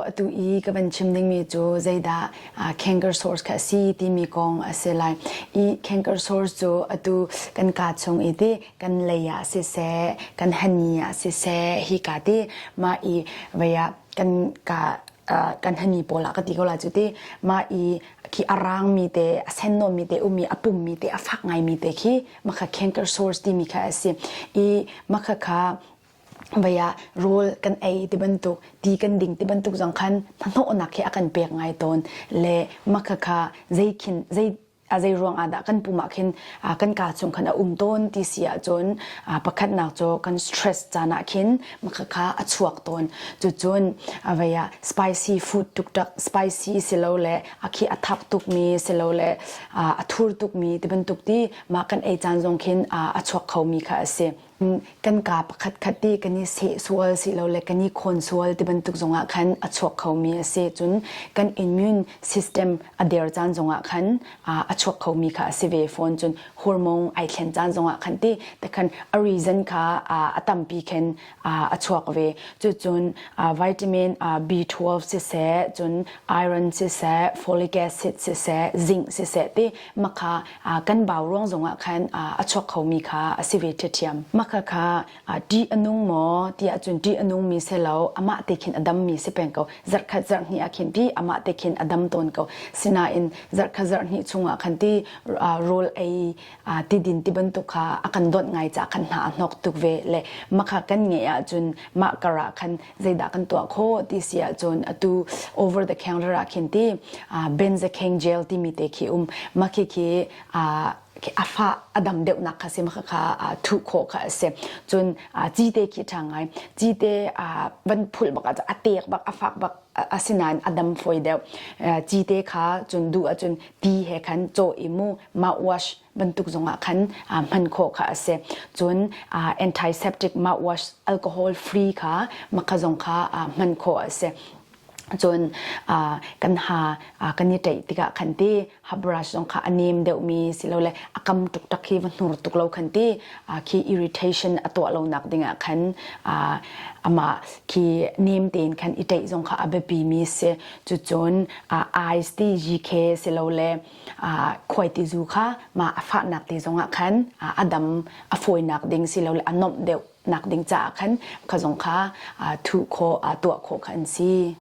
Atu i ka van chim dingmi cu zeidah canker sores kha a si timi kong a si lai. I canker sores cu atu kan kaa chung i ti kan lei ah siseh, kan hani ah siseh, hi ka ti mah i vei ah kan ka kan hani pawl ah ka ti ko la cu ti mah i khi a rangmi te a sennawnmi te ummi a pummi te a fak ngaimi te khi makha canker sores timi kha a si i makha kha vei ah rawl kan ei ti bantuk ti kan ding ti bantuk zong khan hnahnawhnak khi a kan pek ngai tawn le makha kha zei khin zei a zei ruang ah dah kan pum ah khin kan kaa chung khan a um tawn ti si ahcun pakhatnak cu kan stress caan ah khin makha kha a chuak tawn cucun vei ah spicy food tuktak spicy silole a khi a thak tukmi silole a thur tukmi ti bantuk ti mah kan ei caan zong khin a chuak khomi kha a si. Kan kaa pakhat khat ti kan i seh sual silole kan i khawn sual ti bantuk zongah khan a chuak khomi a si. Cun kan immune system a der caan zongah khan a chuak khomi kha a si ve fawn. Cun hormone ai thlen caan zongah khan ti takhan a reason kha a tampi khin a chuak ve. Cucun vitamin B12 siseh, cun iron siseh, folic acid siseh, zinc siseh ti makha kan bau ruang zongah khan a chuak khomi kha a si ve ṭhiamṭhiam. Maka kha ṭih a nung maw ti ahcun ṭih a nungmi si lo, amah te khin a dammi si peng ko. Zarhkhat zarhhnih ah khin ti amah te khin a dam tawn ko. Sinain zarhkhat zarhhnih chungah khan ti rawl ei ti din ti bantuk kha a kan dawt ngai caah khan hna a hnok tuk ve le makha kan ngeih ahcun mah kar ah khan zeidah kan tuah khawh ti si ahcun atu over the counter ah khin ti benzacaine gel timi te khi um mah khi khi a fa a dam deuhnak kha si mah kha thuh khawh kha a si cun cite khi ṭha ngai cite van phulh bak ah a tek bak a fak bak asinain a dam fawi deuh cite kha cun duh ahcun ti he khan cawh i mu mouthwash bantuk zongah khan hman khawh kha a si. Cun antiseptic mouthwash alcohol free kha makha zong kha hman khawh a si. Cun kan ha kan i ṭaih tikah khan ti ha brush zong kha a nem deuhmi silole a kam tuk tak khi va hnur tuk lo khan ti khi irritation a tuah lonak dingah khan amah khi nem tein khan i ṭaih zong kha a biapi mi si. Cucun ice ti GK silole khuaitizu kha mah a fahnak te zongah khan a dam a fawinak ding silole a nomh deuh nak ding caah khan kha zong kha thuh khawh tuah khawh kha an si.